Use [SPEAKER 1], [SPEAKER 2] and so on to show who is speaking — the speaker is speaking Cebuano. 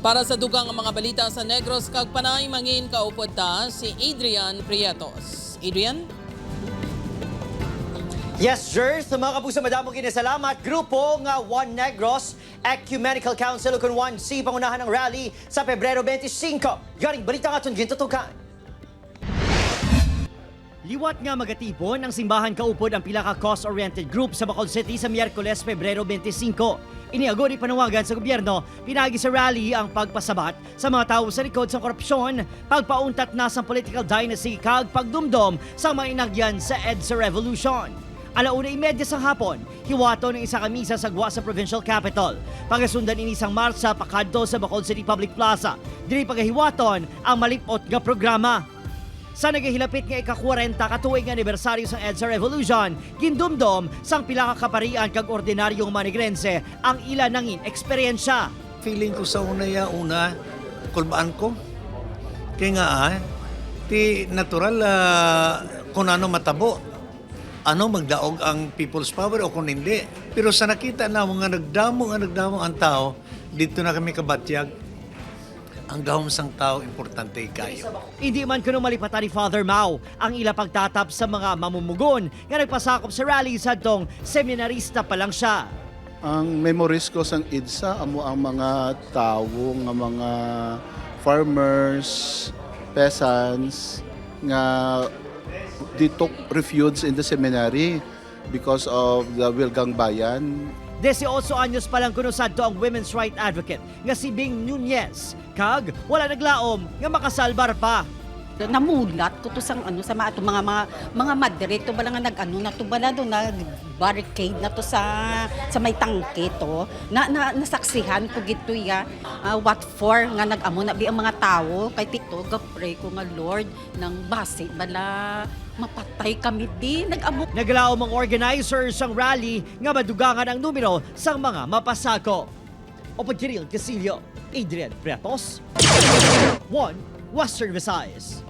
[SPEAKER 1] Para sa dugang nga mga balita sa Negros kag Panay, mangin kaupod ta si Adrian Prietos. Adrian?
[SPEAKER 2] Yes, sir. Sa mga kapuso, madamong kinasalamat. Grupo nga One Negros Ecumenical Council o kung 1C pangunahan ng rally sa Pebrero 25. Galing balita nga itong gintutukan. Liwat nga magatipon ang simbahan kaupod ang pila ka cause-oriented group sa Bacolod City sa Miyerkules, Pebrero 25. Iniagori panawagan sa gobyerno, pinagi sa rally ang pagpasabat sa mga tao sa likod sa korupsyon, pagpauntat na sa political dynasty kag pagdumdom sa mga inagyan sa EDSA Revolution. 1:30 sa hapon, hiwato ng isa ka misa sa gwa sa provincial capital. Pagasundan ini isang marsa pakadto sa Bacolod City Public Plaza. Diri pagahiwaton ang malipot nga programa. Sa nagahilapit nga ika-40 katuig nga anibersaryo sa EDSA Revolution, gindumdom sang pila ka kaparian kag ordinaryong manigrense ang ila nangin eksperyensya.
[SPEAKER 3] Feeling ko sa una ya, una, kulbaan ko. Kaya nga ti natural kung ano matabo. Ano magdaog ang people's power o kung hindi. Pero sa nakita na mga nagdamo ang tao, dito na kami kabatyag. Ang gahom sang tao, importante kayo.
[SPEAKER 2] Hindi man kuno malipatan ni Father Mao ang ila pagtatap sa mga mamumugon nga nagpasakop sa rally sadtong seminarista pa lang siya.
[SPEAKER 4] Ang memories ko sang EDSA amo ang mga tawo nga mga farmers, peasants nga they took refuge in the seminary because of the Wilgang Bayan.
[SPEAKER 2] 18 anyos pa lang kuno sadto ang women's right advocate nga si Bing Nunez kag wala naglaom nga makasalbar pa.
[SPEAKER 5] Namulat ko to sang ano sa mga ato mga madre to bala nga nag-ano na to bala do nag barricade na to sa may tangke to na nasaksihan ko gito ya. What for nga nag-amo na bi ang mga tawo kay tito ga-pray ko nga Lord nang base bala mapatay kami di nag-amo.
[SPEAKER 2] Naglaom ang organizers sang rally nga madugangan ang numero sang mga mapasako. Opod Kiril Casillo, Adrian Bretos, 1 Western Visayas.